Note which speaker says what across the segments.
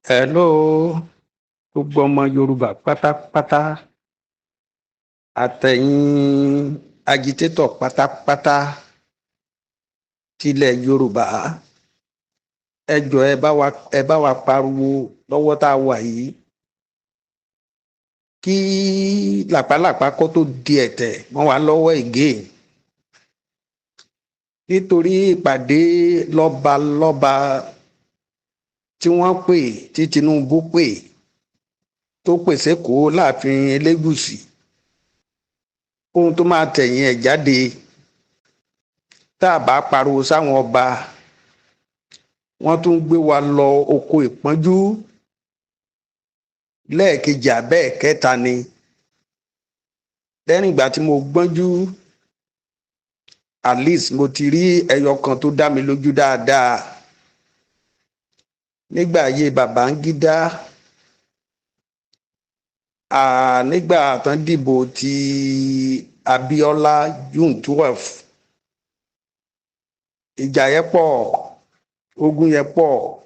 Speaker 1: Hello, gbogbo ọmọ Yorùbá pátápátá, àtẹ̀yin agitator pátápátá tilẹ̀ Yorùbá, ẹ jọ̀ọ́, ẹ bá wa pariwo lọ́wọ́ tá a wà yìí, kí làpálàpá kó tó di ẹ̀tẹ̀ mọ́ wa lọ́wọ́ again, nítorí ìpàdé lọ́balọ́ba tí wọ́n pè, tí Tinubu pè, tó pè sÉkòó láàfin Elégùṣì, ohun tó máa tẹ̀yìn ẹ̀ jáde, tá a bá pariwo sáwọn ọba, wọ́n tún gbé wa lọ oko ìpọ́njú lẹ́ẹ̀kejì abẹ́ kẹta ni. Lẹ́yìn ìgbà tí mo gbọ́njú, at least mo ti rí ẹyọ kan tó dá mi lójú dáadáa. Nígbà ayé Babangida, nígbà tán dìbò ti Abiola, June 12, ìjà yẹn pọ̀, ogun yẹn pọ̀.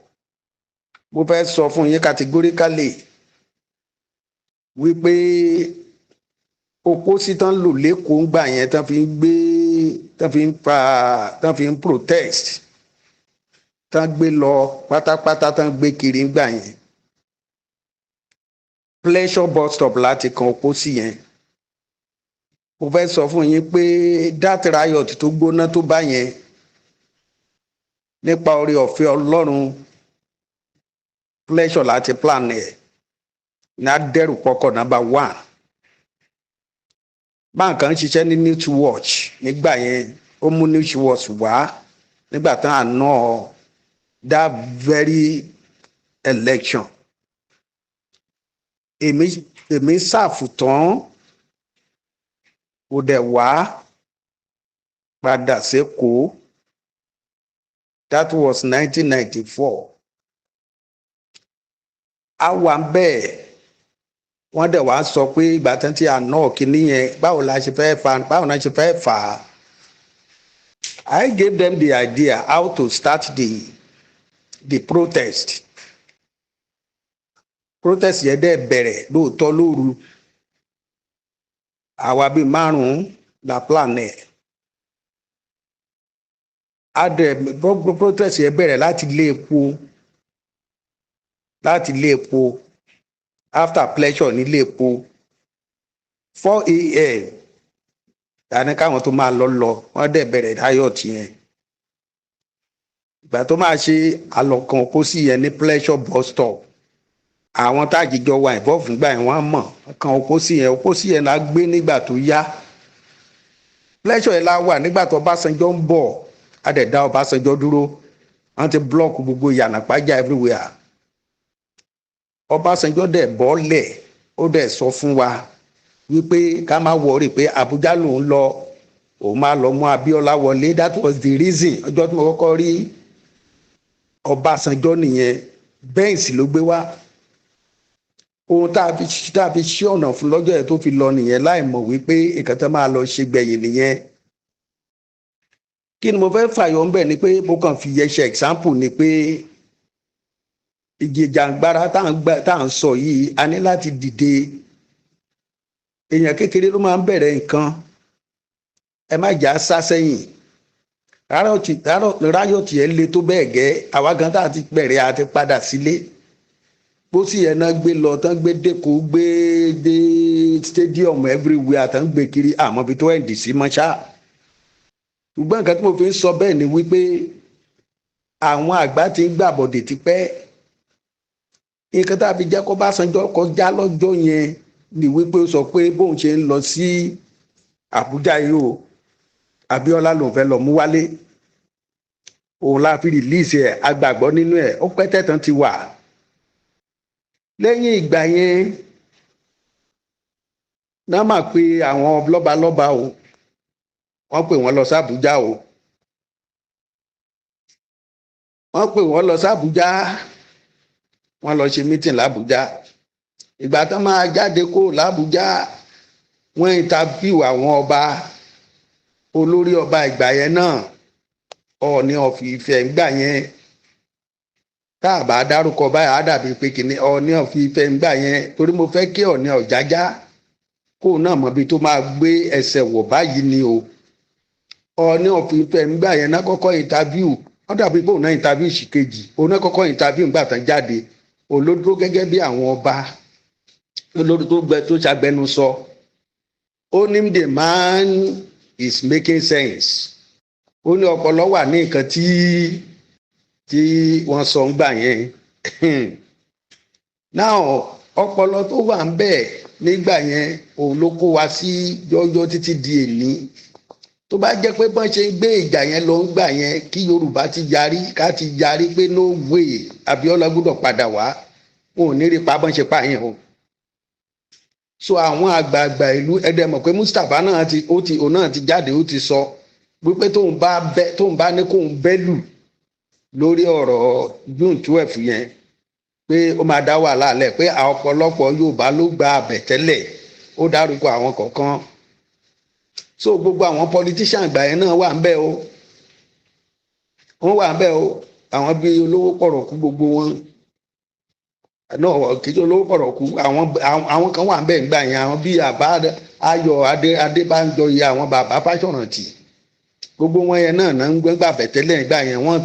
Speaker 1: Mo fẹ́ sọ fún yín categorically wípé opó sí tán lò lÉkòó ńgbà yẹn, tán fi ń gbé, tán fi ń pa, tán fi ń protest, tán gbé lọ pátápátá, tán gbé kiri ńgbà yẹn, Pleasure Bus Stop láti kan opó sí yẹn. Mo fẹ́ sọ fún yín pé that riot tó gbóná tó bá yẹn, nípa oore ọ̀fẹ́ Ọlọ́run, Pleasure láti plan ẹ̀ ní adẹ́rù pọkọ̀ number one. Báńkà ń ṣiṣẹ́ ní Newswatch nígbà yẹn, ó mú Newswatch wá nígbà tán àná that very election. Èmi serve tán, kò dẹ̀ wá padà sÉkòó. That was 1994. A wà bẹ́ẹ̀, wọ́n dẹ̀ wá sọ pé ìgbà tán tí a náà kínní yẹn, báwo la ṣe fẹ́ fa, báwo la ṣe fẹ́ fà á? I gave them the idea how to start the protest. Protest yẹn dẹ̀ bẹ̀rẹ̀ lóòótọ́ lóru. Àwa bíi márùn-ún la plan ẹ̀. A dẹ̀ protest yẹn bẹ̀rẹ̀ láti ilé epo after Pleasure nílé epo, 4 a.m. Tani káwọn tó máa lọ, wọ́n dẹ̀ bẹ̀rẹ̀ riot yẹn. Ìgbà tó máa ṣe àlọ́kàn kó sí yẹn ní Pleasure Bus Stop, àwọn táàjìjọ wà involve nígbà yẹn, wọ́n mọ̀ kan opó sí yẹn. Opó sí yẹn la gbé nígbà tó yá. Pleasure yẹn la wà nígbà tó Ọbásanjọ́ ń bọ̀. A dẹ̀ dá Ọbásanjọ́ dúró. Wọ́n ti block gbogbo ìyànà pàjá everywhere. Ọbásanjọ́ dẹ̀ bọ́lẹ̀, ó dẹ̀ sọ fún wa wípé ká má worry, pé Àbújá lòún lọ, òun máa lọ mú Abíọ́lá wọlé. That was the reason. Ọjọ́ tí mo kọ́kọ́ rí Ọbásanjọ́ nìyẹn. Benz ló gbé wá. Ohun tá a fi ṣí ọ̀nà fún lọ́jọ́ yẹn tó fi lọ nìyẹn, láì mọ̀ wípé nǹkan tó máa lọ ṣe gbẹ̀yìn nìyẹn. Kí ni mo fẹ́ fàyọ ń bẹ̀ ni pé mo kàn fi yẹ ṣe example ni pé ìjìjàngbara tá à ń sọ yìí, a ní láti dìde. Èèyàn kékeré ló máa ń bẹ̀rẹ̀ nǹkan. Ẹ má jà sá sẹ́yìn. Riot yẹn le tó bẹ́ẹ̀ gẹ́, àwa gan tá a ti bẹ̀rẹ̀, a ti padà sílé. Pósí yẹn náà gbé lọ tán, gbé dÉkòó, gbé dé stadium, everywhere tán gbé kiri, àmọ́ ibi tó end sí mọ́ṣá. Ṣùgbọ́n nǹkan tí mo fi ń sọ bẹ́ẹ̀ ni wípé àwọn àgbà ti ń gbàbọ̀dè tipẹ́. Nǹkan tá a fi jẹ́ kó Ọbásanjọ́ kọjá lọ́jọ́ yẹn ni wípé ó sọ pé bóun ṣe ń lọ sí Àbújá yìí o, Abíọ́lá lòun fẹ́ lọ mú wálé. Òun la fi release ẹ̀. Agbàgbọ́ nínú ẹ̀, ó pẹ́ tẹ̀tàn ti wà. Lẹ́yìn ìgbà yẹn náà mà pé àwọn lọ́balọ́ba o, wọ́n pè wọ́n lọ sí Àbújá o, wọ́n pè wọ́n lọ sí Àbújá, wọ́n lọ ṣe meeting làbújá. Ìgbà tán máa jáde kó làbújá, wọ́n interview àwọn ọba, olórí ọba ìgbà yẹn náà, Ọọ̀ni of Ifẹ̀ ńgbà yẹn. Tá a bá dárúkọ báyìí, á dàbí pé kìnní Ọọ̀ni of Ifẹ̀ ń gbà yẹn, torí mo fẹ́ kí Ọọ̀ni Ọ̀jájá kó náà mọ̀ bí tó máa gbé ẹsẹ̀ wọ̀ báyìí ni o. Ọọ̀ni of Ifẹ̀ ń gbà yẹn náà kọ́kọ́ interview. Wọ́n dàbí pé òun náà interview ṣìkejì, òun náà kọ́kọ́ interview ńgbà tán jáde. Olódúró gẹ́gẹ́ bí àwọn ọba olórí tó gbẹ tó ṣàgbẹnusọ. Ó ní the man is making sense. Ó ní ọpọlọ wà ní nǹkan tí wọ́n sọ ń gbà yẹn. Now, ọpọlọ tó wà ń bẹ̀ nígbà yẹn, òun ló kó wa sí jọjọ títí di èní. Tó bá jẹ́ pé bọ́n ṣe ń gbé ìjà yẹn lọ ń gbà yẹn, kí Yorùbá ti yarí, ká ti yarí pé no way, Abíọ́lá gbọ́dọ̀ padà wá, wọn ò ní rí pa bọ́n ṣe pa yẹn o. So àwọn àgbààgbà ìlú ẹdẹ mọ̀ pé Mustapha náà ti ó ti òun náà ti jáde, ó ti sọ wípé tóun bá ní kóun bẹ́ lù lórí ọ̀rọ̀ June 12 yẹn, pé ó máa dá wàhálà lẹ̀, pé ọ̀pọ̀lọpọ̀ Yorùbá ló gba àbẹ̀tẹ́lẹ̀. Ó dárúkọ àwọn kọ̀ọ̀kan. So gbogbo àwọn politician àgbà yẹn náà wà ń bẹ̀ o, wọ́n wà ń bẹ̀ o. Àwọn bíi olówó pọ̀rọ̀kú, gbogbo wọn náà, kì í ṣe olówó pọ̀rọ̀kú, àwọn kan wà ń bẹ̀ ńgbà yẹn, àwọn bíi àbá Ayọ̀ Adé, Adébánjọ yìí, àwọn bàbá Fáṣọ̀rántì, gbogbo wọn yẹn náà náà ń gbẹ́gbà bẹ̀tẹ́lẹ̀ ńgbà yẹn. Wọ́n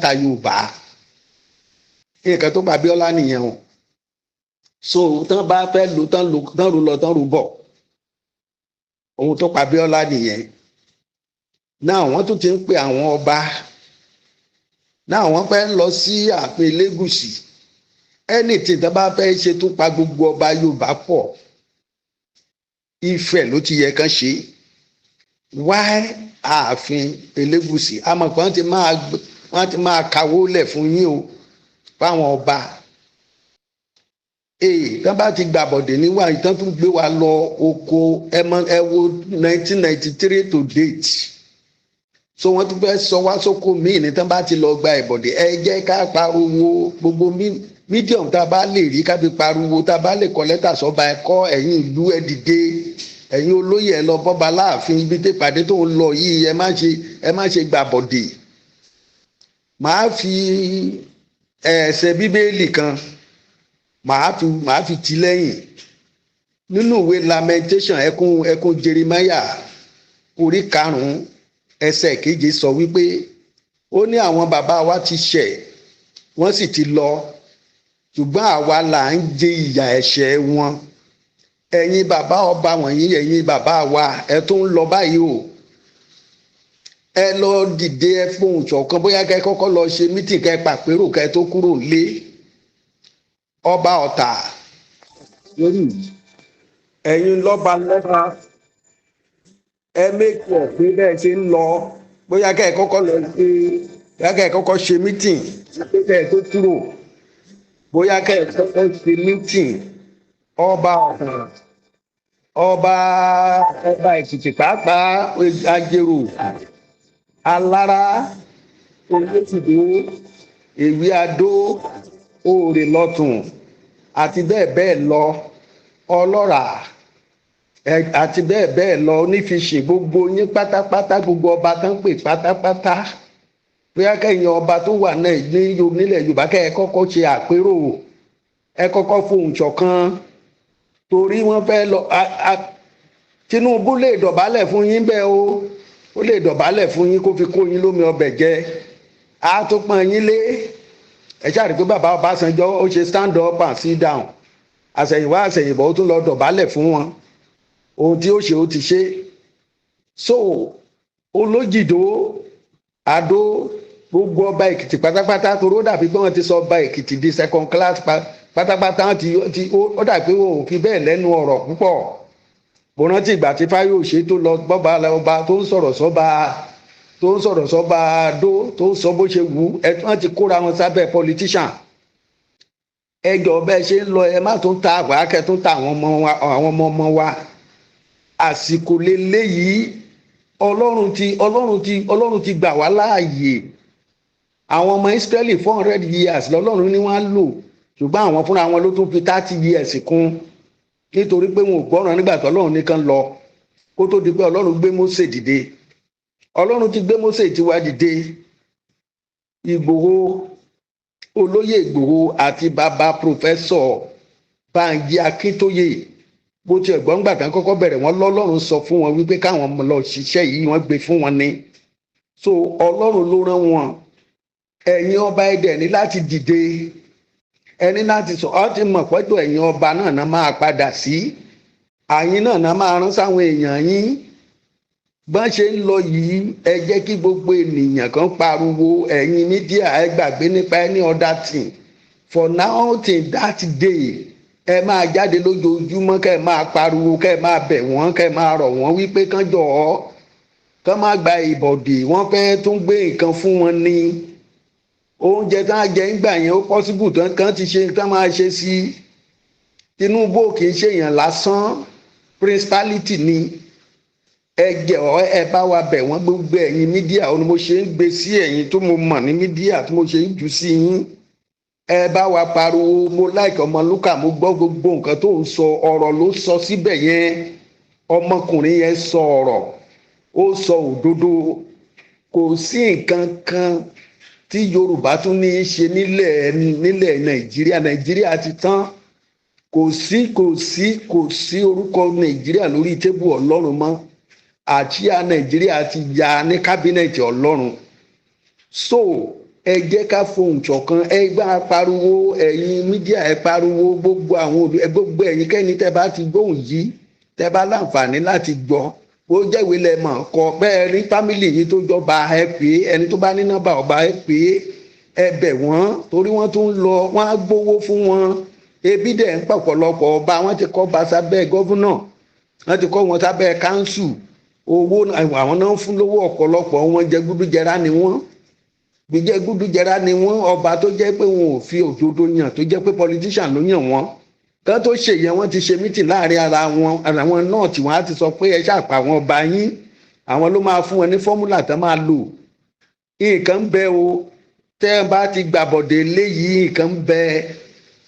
Speaker 1: ta Yorùbá. Nǹkan tó bá Abíọ́lá nìyẹn o. So tán bá fẹ́ lu tán, lu tán, ru lọ tán, ru bọ̀, ohun tó pa Abíọ́lá nìyẹn. Náà wọ́n tún ti ń pe àwọn ọba náà, wọ́n fẹ́ lọ sí ààfin Elégùṣì. Anything tó bá fẹ́ ṣe tó pa gbogbo ọba Yorùbá pọ̀, Ifẹ̀ ló ti yẹ kán ṣe. Why ààfin Elégùṣì? Àmọ́ pé wọ́n ti máa kawó lẹ̀ fún yín o, fáwọn ọba. Ee, tán bá ti gbàbọ̀dé níwá tán, tún gbé wa lọ oko. Ẹ mọ, ẹ wo 1993 to date. So wọ́n tún fẹ́ sọ wá sóko míì ní tán bá ti lọ gba ìbọ̀dé. Ẹ jẹ́ ká pariwo, gbogbo medium tá a bá lè rí ká fi pariwo, tá a bá lè kọ lẹ́tà sọ́ba, ẹ̀kọ́. Ẹ̀yin ìlú, ẹ dìde. Ẹ̀yin olóyè, ẹ lọ bọ́ba láàfin ibi tí ìpàdé tó ń lọ yìí. Ẹ má ṣe gbàbọ̀dé. Màá fi ẹsẹ̀ Bíbélì kan, màá fi tì lẹ́yìn nínú ìwé Lamentation, ẹkún Jeremiah, orí 5, ẹsẹ̀ 7, sọ wípé ó ní àwọn bàbá wa ti ṣẹ̀, wọ́n sì ti lọ, ṣùgbọ́n àwa là ń jẹ ìyà ẹ̀ṣẹ̀ wọn. Ẹ̀yin bàbá ọba wọ̀nyí, ẹ̀yin bàbá wa, ẹ tún ń lọ báyìí o. Ẹ lọ dìde, ẹ fohùn ṣọ̀kan. Bóyá kẹ́ kọ́kọ́ lọ ṣe meeting, kẹ́ pàpérò kẹ́ tó kúrò nílé. Ọba Ọ̀tà lórí ẹ̀yin lọ́ba lọ́ba, ẹ make sure pé bẹ́ẹ̀ ṣe ń lọ, bóyá kẹ́ ẹ kọ́kọ́ ṣe meeting kẹ́ ẹ tó kúrò, bóyá kẹ́ ẹ kọ́kọ́ ṣe meeting. Ọba Ọ̀tà, ọba Èkìtì pàápàá, Ajérò, Alára, Olótìdó, Èwe Adó, Òòrè Lọ́tún àti bẹ́ẹ̀ bẹ́ẹ̀ lọ, Ọlọ́rà àti bẹ́ẹ̀ bẹ́ẹ̀ lọ, onífiṣe, gbogbo yín pátápátá, gbogbo ọba tán pè pátápátá, bóyá kẹ́yìn ọba tó wà náà ní nílẹ̀ Yorùbá, kẹ́ ẹ kọ́kọ́ ṣe àpérò, ẹ kọ́kọ́ fohùn ṣọ̀kan, torí wọ́n fẹ́ lọ. Tinubu lè dọ̀bálẹ̀ fún yín bẹ́ẹ̀ o, ó lè dọ̀bálẹ̀ fún yín kó fi kó yín lómi ọbẹ̀ jẹ, á tó pọ́n yín lé. Ẹ ṣáà rí pé bàbá Ọbásanjọ́, ó ṣe stand up and sit down, àṣẹ̀yìnwá àṣẹ̀yìnbọ̀, ó tún lọ dọ̀bálẹ̀ fún wọn. Ohun tí ó ṣe, ó ti ṣe. So Olójìdó, Adó, gbogbo ọba Èkìtì pátápátá, torí ó dàbí pé wọ́n ti sọ ọba Èkìtì di second class pátápátá. Ti ó dàbí pé wọn ò fi bẹ́ẹ̀ lẹ́nu ọ̀rọ̀ púpọ̀. Mo rántí ìgbà tí Fáyọ̀ṣe tó lọ bọ́ba ọba, tó ń sọ̀rọ̀ sọ́ba Adó, tó ń sọ bó ṣe wù ú. Ẹ wọ́n ti kóra wọn sábẹ́ politician. Ẹ jọ, bẹ́ẹ̀ ṣe ń lọ, ẹ má tún ta àgbà kẹ́ tún ta àwọn ọmọ ọmọ wa. Àsìkò lélẹ́yìí. Ọlọ́run ti gbà wá láàyè. Àwọn ọmọ Ísírẹ́lì, 400 years lọ́lọ́run ní wọ́n á lò, ṣùgbọ́n àwọn fúnra wọn ló tún fi 30 years kún, nítorí pé wọn ò gbọ́ràn nígbà tó Ọlọ́run nìkan lọ, kó tó di pé Ọlọ́run gbé Mósè dìde. Ọlọ́run ti gbé Mósè tiwa dìde. Ìgbòho. Olóyè Ìgbòho àti bàbá Professor Bánjí Akíntóyè. Bó tiẹ̀ gbọ́n gbà tán kọ́kọ́ bẹ̀rẹ̀, wọ́n lọ́lọ́run sọ fún wọn wípé káwọn lọ ṣiṣẹ́ yìí, wọ́n gbé fún wọn ni. So Ọlọ́run ló rán wọn. Ẹ̀yin ọba, ẹ̀dẹ̀ ní láti dìde, ẹni láti sọ ọ́ ti mọ̀ pẹ́jọ. Ẹ̀yin ọba náà náà máa padà sí àyín náà náà máa rán sáwọn èèyàn yín. Bọ́n ṣe ń lọ yìí, ẹ jẹ́ kí gbogbo ènìyàn kan pariwo. Ẹ̀yin media, ẹ gbàgbé nípa any other thing for now till that day. Ẹ máa jáde lójoojúmọ́, kẹ́ ẹ máa pariwo, kẹ́ ẹ máa bẹ̀ wọ́n, kẹ́ ẹ máa rọ̀ wọ́n wípé kán jọ̀ọ́, kán má gba ìbọ̀dì. Wọ́n fẹ́ tún gbé nǹkan fún wọn ní oúnjẹ tá a jẹ ńgbà yẹn. Ó possible tán kán ti ṣe tán máa ṣe sí. Tinubu kì í ṣèyàn lásán, principality ni. Ẹ jọ̀ọ́, ẹ bá wa bẹ̀ wọ́n. Gbogbo ẹ̀yin media, ó ní mo ṣe ń gbé sí ẹ̀yin tó mo mọ̀ ní media tí mo ṣe ń jù sí yín. Ẹ bá wa pariwo. Mo like Ọmọlúkà, mo gbọ́ gbogbo nǹkan tó ń sọ. Ọ̀rọ̀ ló sọ síbẹ̀ yẹn. Ọmọkùnrin yẹn sọ ọ̀rọ̀, ó sọ òdodo. Kò sí nǹkan kan tí Yorùbá tún ní í ṣe nílẹ̀ Nàìjíríà. Nàìjíríà ti tán. Kò sí, kò sí, kò sí orúkọ Nàìjíríà lórí table Ọlọ́run mọ́. Àsíá Nàìjíríà ti ya ní cabinet Ọlọ́run. So ẹ jẹ́ ká fohùn ṣọ̀kan. Ẹ gbá pariwo. Ẹ̀yin media, ẹ pariwo. Gbogbo àwọn olù ẹ, gbogbo ẹ̀yin kẹ́ni tẹ́ bá ti gbóhùn yìí, tẹ́ bá láǹfààní láti gbọ́, bó jẹ́wé lẹ mọ̀ kọ bẹ́ẹ̀ rí family yìí tó jọba, ẹ pè é. Ẹni tó bá ní nọ́mbà ọba, ẹ pè é, ẹ bẹ̀ wọ́n, torí wọ́n tún ń lọ, wọ́n á gbowó fún wọn. Ebi dẹ̀ ń pọ̀pọ̀lọpọ̀ ọba. Wọ́n ti kọ́ ba sábẹ́ governor, wọ́n ti kọ́ wọn sábẹ́ council. Owó àwọn náà ń fún lówó. Ọ̀pọ̀lọpọ̀ wọn jẹgúdújẹrá ni wọ́n, jẹgúdújẹrá ni wọ́n. Ọba tó jẹ́ pé wọn ò fi òdodo yàn, tó jẹ́ pé politician ló yàn wọ́n, kán tó ṣe yẹn, wọ́n ti ṣe meeting láàrin ara wọn. Àwọn náà tí wọ́n á ti sọ pé ẹ ṣàpà àwọn ọba yín, àwọn ló máa fún wọn ní formula tán máa lò. Nǹkan ń bẹ o. Tẹ́ ẹ bá ti gbàbọ̀dé léyìí, nǹkan ń bẹ.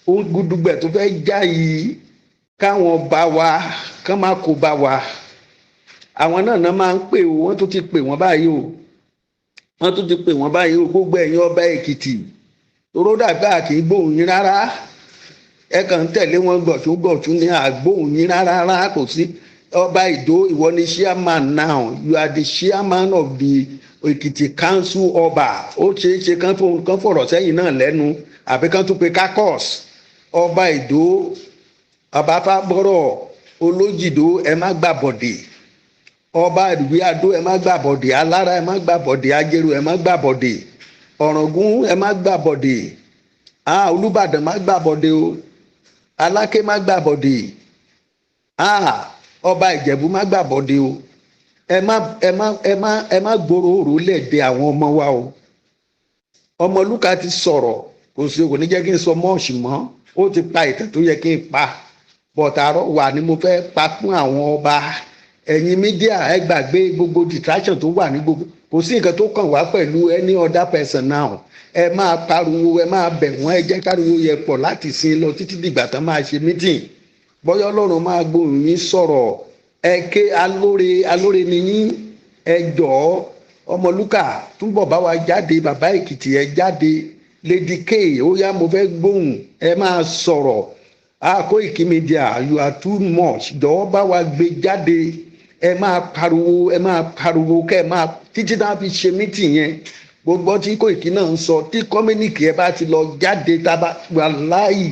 Speaker 1: Ó gudugbẹ̀ tó fẹ́ já yìí, káwọn ọba wa kán má kó bá wa. Àwọn náà náà máa ń pè o. Wọ́n tún ti pè wọ́n báyìí o, wọ́n tún ti pè wọ́n báyìí o. Gbogbo ẹ̀yin ọba Èkìtì, toró dàgbà kì í gbóhùn yín rárá. Ẹ kàn ń tẹ̀lé wọn gbọ̀tún gbọ̀tún ní, àgbóhùn yín rárá rárá, kò sí. Ọba Ìdó, ìwọ ni chairman now. You are the chairman of the Èkìtì Council. Ọba, ó ṣeé ṣe kán fọ̀rọ̀ sẹ́yìn náà lẹ́nu, àbí kán tún pe caucus. Ọba Ìdó, ọba Fábọ́rọ̀ Olójìdó, ẹ má gbà bọ̀dẹ̀. Ọba Ìwé Adó, ẹ má gbà bọ̀dẹ̀. Alára, ẹ má gbà bọ̀dẹ̀. Ajérò, ẹ má gbà bọ̀dẹ̀. Ọ̀ràngún, ẹ má gbà bọ̀dẹ̀. Ah, Olúbàdàn, má gbà bọ̀dẹ̀ o. Aláké, má gbà bọ̀dẹ̀. Ah, ọba Ìjẹ̀bú, má gbà bọ̀dẹ̀ o. Ẹ má, ẹ má, ẹ má, ẹ má gbòòrò òrò lẹ́ẹ̀dẹ̀ àwọn ọmọ wa o. Ọmọlúkà ti sọ̀rọ̀. Kò sí, kò ní jẹ́ kí n sọ mọ́ọ̀sì mọ́. Ó ti pa ìtàn tó yẹ kí n pa bọ̀tàrọ̀ wà ní. Mo fẹ́ pa fún àwọn ọba. Ẹ̀yin media, ẹ gbàgbé gbogbo distraction tó wà ní gbogbo. Kò sí nǹkan tó kàn wá pẹ̀lú any other person now. Ẹ máa pariwo, ẹ máa bẹ̀ wọ́n. Ẹ jẹ́ káriwo yẹ pọ̀ láti sin lọ títí dìgbà tán máa ṣe meeting. Bọ́yá Ọlọ́run máa gbóhùn yín sọ̀rọ̀. Ẹ ké alóore, alóore ni yín. Ẹ jọ̀ọ́, Ọmọlúkà, túbọ̀ bá wa jáde. Bàbá Èkìtì, ẹ jáde. Lady K, ó yá, mo fẹ́ gbóhùn, ẹ máa sọ̀rọ̀. Koiki Media, you are too much. Jọ̀wọ́, bá wa gbé jáde. Ẹ máa pariwo, ẹ máa pariwo, kẹ́ ẹ máa títí tá a fi ṣe meeting yẹn. Gbogbo tí Koiki náà ń sọ, tí communique ẹ bá ti lọ jáde, tá a bá wà láàyè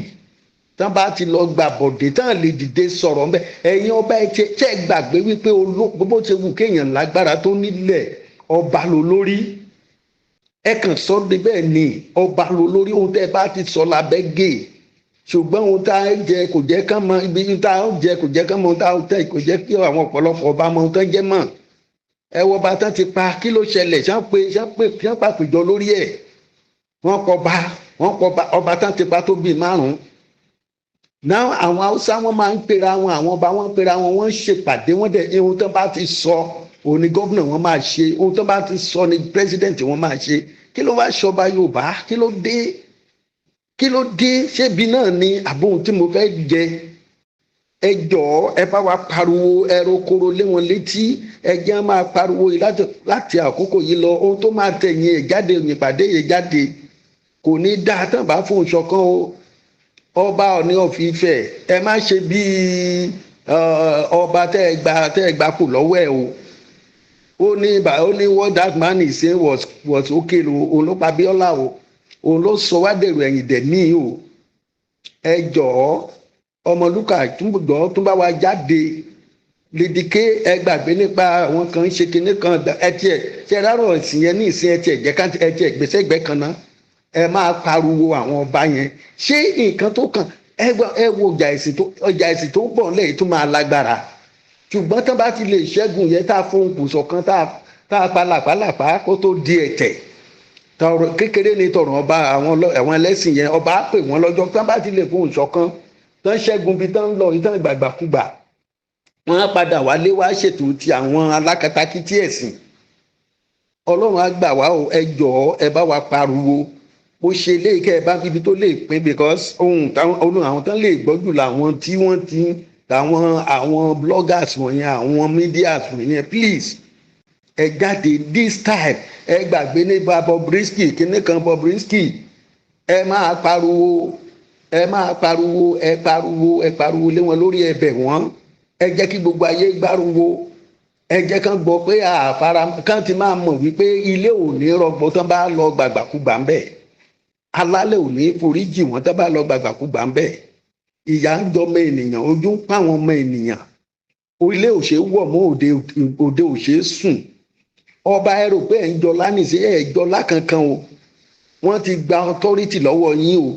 Speaker 1: tán, bá ti lọ gbà bọ̀dé tán, lè dìde sọ̀rọ̀ ńbẹ. Ẹ̀yin ọba, ẹ tẹ́ gbàgbé wípé bó ṣe wù kéèyàn lágbára tó nílẹ̀, ọba ló lórí. Ẹ kàn sọ de bẹ́ẹ̀ ni, ọba ló lórí. Ohun tẹ́ ẹ bá ti sọ lábẹ́ gé. Ṣùgbọ́n ohun tá a jẹ kò jẹ́ kán mọ ibi tá a jẹ, kò jẹ́ kán mọ ohun tá a tẹ, kò jẹ́ kí àwọn ọ̀pọ̀lọpọ̀ ọba mọ ohun tán jẹ́ mọ̀. Ẹ wọ ọba tán ti pa, kí ló ṣẹlẹ̀? Ṣán pé, ṣán pé, ṣán pàpèjọ lórí ẹ̀? Wọ́n kọba, wọ́n kọba. Ọba tán ti pa tó bíi márùn-ún náà. Àwọn Haúsá, wọn máa ń pera wọn, àwọn ọba wọn ń pera wọn, wọn ń ṣèpàdé. Wọn dẹ ohun tán bá ti sọ òun ni gómìnà wọn máa ṣe, ohun tán bá ti sọ ni president wọn máa ṣe. Kí ló wá ṣọba Yorùbá? Kí ló dé? Kí ló dé? Ṣébi náà ni àbóhun tí mo fẹ́ jẹ? Ẹ jọ̀ọ́, ẹ bá wa pariwo, ẹ rokoro lé wọn létí. Ẹ jẹ́ máa pariwo yìí láti àkókò yìí lọ. Ohun tó máa tẹ̀yìn ẹ̀ jáde, ìpàdé yìí jáde. Kò ní dáa tán bá fóun ṣọ̀kan o. Ọba Ọọ̀ni of Ifẹ̀, ẹ má ṣe bíi ọba tẹ́ ẹ gbà kù lọ́wọ́ ẹ o. Ó ní what that man is saying was okay o. Òun ló pa Abíọ́lá o, òun ló sọ wá dèrò ẹ̀yìn dẹ̀ ní o. Ẹ jọ̀ọ́, Ọmọlúkà, túnbọ̀ tún bá wa jáde. Lady K, ẹ gbàgbé nípa àwọn kan ń ṣe kinní kan. Ẹ tiẹ̀ ṣe rárọ̀ ẹ̀sìn yẹn ní ìsìn, ẹ tiẹ̀ jẹ́ ká ẹ tiẹ̀ gbèsè gbẹ́ kan náà. Ẹ máa pariwo àwọn ọba yẹn ṣé nǹkan tó kàn. Ẹ wo ọjà ẹ̀sìn tó bọ̀ lẹ́yìn tó máa lágbára, ṣùgbọ́n tán bá ti lè ṣẹ́gun yẹn, tá a fóun kù ṣọ̀kan, tá a pa làpálàpá kó tó di ẹ̀tẹ̀ tọrọ kékeré ni tọrọ ọba àwọn ẹlẹ́sìn yẹn. Ọba á pè wọ́n lọ́jọ́ tán bá ti lè fóun ṣọ̀kan, tán ṣẹ́gun bí tán lọ tán gbàgbàkúgbà, wọ́n á padà wálé wá ṣètò ti àwọn alákatakítí ẹ̀sìn. Ọlọ́run á gbà wá o. Ẹ jọ̀ọ́, ẹ bá wa pariwo. Ó ṣe léyìí kẹ́ ẹ bá ibi tó lè pín, because ohun táwọn ohun àwọn tán lè gbọ́ jù làwọn tí wọ́n ti àwọn bloggers wọ̀nyẹn, àwọn medias wọ̀nyẹn. Please, ẹ jáde this time. Ẹ gbàgbé nípa Bobrisky, kíní kan Bobrisky. Ẹ máa pariwo, ẹ máa pariwo, ẹ pariwo, ẹ pariwo lé wọn lórí. Ẹ̀bẹ̀ wọn, ẹ jẹ́ kí gbogbo ayé gbárùwò. Ẹ jẹ́ kán gbọ́ pé àfara kán ti máa mọ̀ wípé ilé ò ní rọgbọ tán bá lọ gbàgbàkúgbà ń bẹ̀. Alálẹ̀ ò ní foríjì wọ́n tán bá lọ gbàgbàkúgbà ń bẹ̀. Ìyà ń jọmọ ènìyàn, ojú ń pa àwọn ọmọ ènìyàn. Ilé ò ṣe é wọ̀ mọ́, òde òde ò ṣe é sùn. Ọba, ẹ rò pé ẹ̀ ń jọlá nìṣẹ́, ẹ̀ jọlá kankan o. Wọ́n ti gba authority lọ́wọ́ yín o.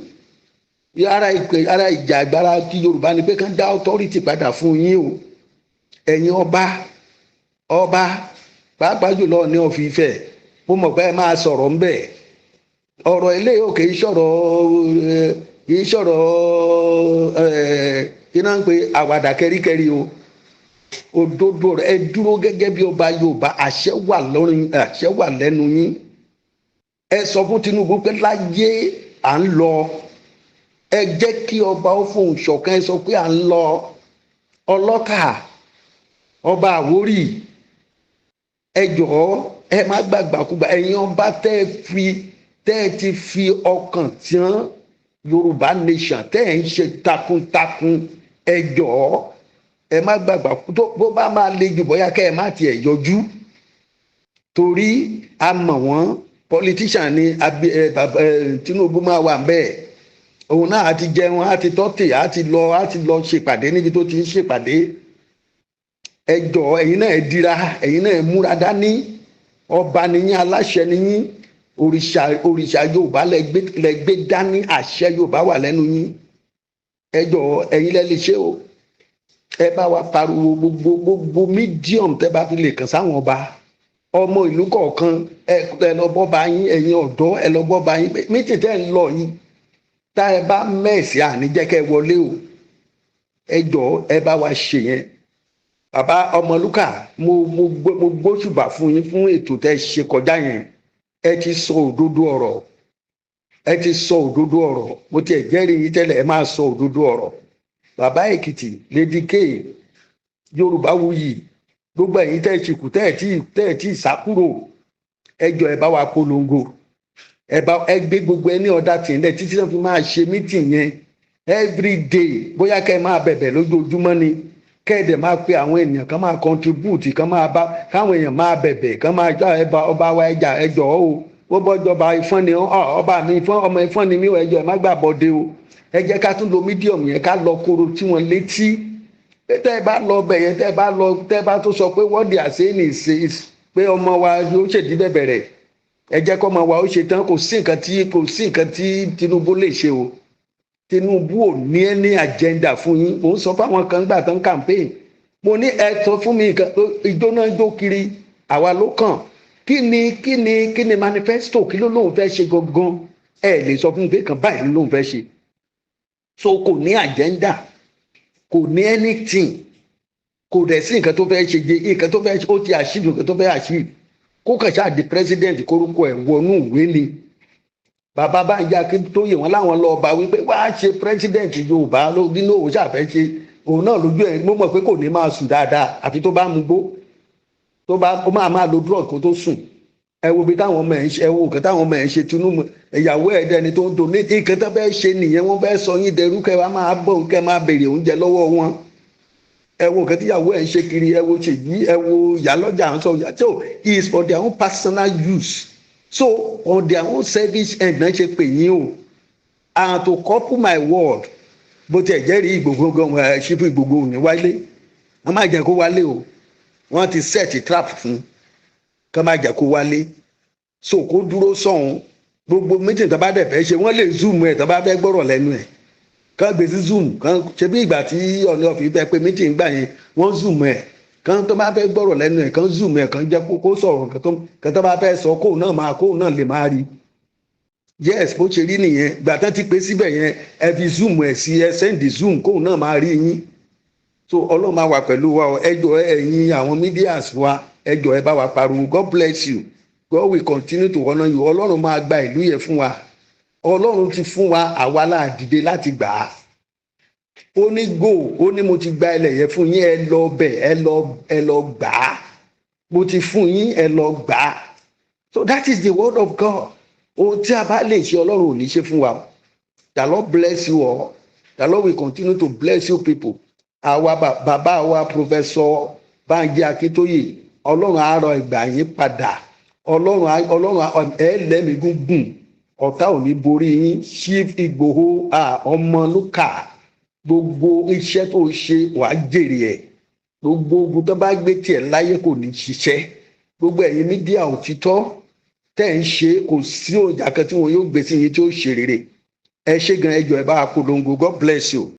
Speaker 1: Ara ìpè, ara ìjà agbára tí Yorùbá ni pé kán dá authority padà fún yín o. Ẹ̀yin ọba, ọba pàápàá jùlọ ní of Ifẹ̀, mo mọ̀ pé ẹ máa sọ̀rọ̀ ńbẹ̀. Ọ̀rọ̀ eléyìí ò kì í sọ̀rọ̀ kí náà ń pe àwàdà kẹ́ríkẹ́rí o. Òdodo rẹ, ẹ dúró gẹ́gẹ́ bí ọba Yorùbá. Àṣẹ wà lórí, àṣẹ wà lẹ́nu yín. Ẹ sọ fún Tinubu pé láyé à ń lọ. Ẹ jẹ́ kí ọba ó fohùn ṣọ̀kan. Ẹ sọ pé à ń lọ. Ọlọ́kà, ọba Àwórì, ẹ jọ̀ọ́, ẹ má gbàgbàkúgbà. Ẹ̀yin ọba tẹ́ ẹ ti fi ọkàn tán Yorùbá Nation, tẹ́ ẹ ń ṣe takuntakun, ẹ jọ̀ọ́, ẹ má gbàgbà tó. Bó bá máa le jù, bóyá kẹ́ ẹ má tiẹ̀ yọjú, torí a mọ̀ wọ́n, politician ni. Tinubu máa wà bẹ́ẹ̀, òun náà á ti jẹun, á ti tọ́tì, á ti lọ ṣèpàdé níbi tó ti ń ṣèpàdé. Ẹ jọ̀ọ́, ẹ̀yin náà ẹ dira, ẹ̀yin náà ẹ múra dání. Ọba nìyín, aláṣẹ nìyín. Òrìṣà Yorùbá lẹ gbé dání, àṣẹ Yorùbá wà lẹ́nu yín. Ẹ jọ̀ọ́, ẹ̀yin lẹ lè ṣe o. Ẹ bá wa pariwo gbogbo medium tẹ́ bá fi lè kàn sáwọn ọba, ọmọ ìlú kọ̀ọ̀kan. Ẹ lọ bọ́ bá yín. Ẹ̀yin ọ̀dọ́, ẹ lọ bọ́ bá yín. Meeting tẹ́ ń lọ yín, tá ẹ bá mẹ́ẹ̀sì, àní jẹ́ kẹ́ ẹ wọlé o. Ẹ jọ̀ọ́, ẹ bá wa ṣe yẹn. Bàbá Ọmọlúkà, mo gbóṣùbà fún yín fún ètò tẹ́ ṣe kọjá yẹn. Ẹ ti sọ òdodo ọ̀rọ̀, ẹ ti sọ òdodo ọ̀rọ̀. Mo tiẹ̀ jẹ́rìí yín tẹ́lẹ̀, ẹ máa sọ òdodo ọ̀rọ̀. Bàbá Èkìtì, Lady K, Yorùbá Wuyì, gbogbo ẹ̀yin tẹ́ ẹ ti kù, tẹ́ ẹ tí sá kúrò, ẹ jọ̀ọ́, ẹ bá wa polongo. Ẹ bá ẹ gbé gbogbo ẹ ní ọ̀dà tìǹlẹ̀ títí tó fi máa ṣe meeting yẹn every day. Bóyá kẹ́ ẹ máa bẹ̀bẹ̀ lójoojúmọ́ ni, kẹ́ ẹ dẹ̀ máa pe àwọn ènìyàn kan máa contribute, kan máa bá káwọn èèyàn máa bẹ̀bẹ̀, kan máa já ẹ bá ọba wa, ẹjà, ẹ jọ̀ọ́ o. Bó bọ́jọba ìfọ́n ni ọba mi, ìfọ́n ọmọ ìfọ́n ni mí o, ẹ jọ̀ọ́, ẹ má gbà bọ́dé o. Ẹ jẹ́ ká tún lo medium yẹn, ká lọ koro tí wọ́n létí. Tẹ́ ẹ bá lọ bẹ̀ yẹn, tẹ́ ẹ bá lọ, tẹ́ ẹ bá tó sọ pé what they are saying is pé ọmọ wa yóò ṣèdí bẹ̀bẹ̀ rẹ̀. Ẹ jẹ́ kọ́ ọmọ wa ó ṣe tán. Kò sí nǹkan tí Tinubu lè ṣe o. Tinubu ò ní any agenda fún yín. Mò ń sọ fáwọn kan gbà tán campaign, mo ní ẹ sọ fún mi nǹkan ìjó náà jó kiri, àwa ló kàn. Kí ni manifesto? Kí ló lóun fẹ́ ṣe gangan? Ẹ lè sọ fún mi pé kan báyìí ló lóun fẹ́ ṣe. So kò ní agenda, kò ní anything, kò dẹ̀ sí nǹkan tó fẹ́ ṣe jẹ nǹkan tó fẹ́ ṣe. Ó ti achieve nǹkan tó fẹ́ achieve, kó kàn ṣáà di president, kórúkọ ẹ̀ wọnú ìwé ni. Bàbá Bánjí Akíntóyè, wọn láwọn lọ bá wípé wàá ṣe president Yorùbá ló nínú òun ṣàfẹ́ ṣe òun náà lójú ẹ̀. Mo mọ̀ pé kò ní máa sùn dáadáa àfi tó bá mu gbó, tó bá ó máa lo drug kó tó sùn. Ẹ wo bí táwọn ọmọ ẹ̀ ń ṣe, ẹ wo nǹkan táwọn ọmọ ẹ̀ ń ṣe. Tinubu, ìyàwó ẹ̀ dẹni tó ń donate. Nǹkan tó fẹ́ ṣe nìyẹn. Wọ́n fẹ́ sọ yín dẹrú, kẹ́ wàá máa bọ̀, kẹ́ máa béèrè oúnjẹ lọ́wọ́ wọn. Ẹ wo nǹkan tíyàwó ẹ̀ ń ṣe kiri. Ẹ wo ṣèyí, ẹ wo ìyálọ́jà ń sọ. So it is for their own personal use, so on their own service end náà ṣe pè yín o. And to couple my word, bó tiẹ̀ jẹ́rìí Ìgbòho gan ẹ̀ ṣífù, Ìgbòho ò ní wálé. Wọ́n má jẹ́ kó wálé o. Wọ́n ti set trap fún kán má jẹ́ kó wálé, so kó dúró sọ̀hún. Gbogbo meeting tó bá dẹ̀ fẹ́ ṣe, wọ́n lè Zoom ẹ̀. Tó bá fẹ́ gbọ́rọ̀ lẹ́nu ẹ̀, kán gbé sí Zoom. Kán ṣe bí ìgbà tí Ọọ̀ni of Ifẹ̀ pé meeting gbà yẹn, wọ́n Zoom ẹ̀. Kán tó bá fẹ́ gbọ́rọ̀ lẹ́nu ẹ̀, kán Zoom ẹ̀, kán jẹ́ kó sọ̀rọ̀ kán tó bá fẹ́ sọ, kóun náà lè máa rí. Yes, bó ṣe rí nìyẹn. Gbà tán ti pé síbẹ̀ yẹn, ẹ fi Zoom ẹ̀ sí, ẹ send Zoom, kóun náà máa rí yín. So Ọlọ́run máa wà pẹ̀lú wa. Ẹ jọ̀ọ́, ẹ̀yin àwọn medias wa, ẹ jọ̀ọ́, ẹ bá wa pariwo. God bless you. God will continue to honour you. Ọlọ́run máa gba ìlú yẹn fún wa. Ọlọ́run ti fún wa, àwa láà dìde láti gbà á. Ó ní go, ó ní mo ti gba ilẹ̀ yẹn fún yín, ẹ lọ bẹ̀, ẹ lọ gbà á. Mo ti fún yín, ẹ lọ gbà á. So that is the word of God. Ohun tí a bá lè ṣe, Ọlọ́run ò ní ṣe fún wa. The Lord bless you all. The Lord will continue to bless you people. Àwa bàbá wa, Professor Banji Akíntóyè, Ọlọ́run á rọ ìgbà yín padà. Ọlọ́run ẹ lẹ́mìí gúngùn, ọ̀tá ò ní borí yín. Chief Ìgbòho, ọmọlúkà, gbogbo iṣẹ́ tó ṣe, wàá jèrè ẹ̀. Gbogbo ogun tó bá gbé tiẹ̀ láyé kò ní ṣiṣẹ́. Gbogbo ẹ̀yin media òtítọ́ tẹ́ ń ṣe, kò sí òjà kan tí wọn yóò gbé sí yín tí ó ṣe rere. Ẹ ṣé gan. Ẹ jọ̀ọ́, ẹ bá wa polongo. God bless you.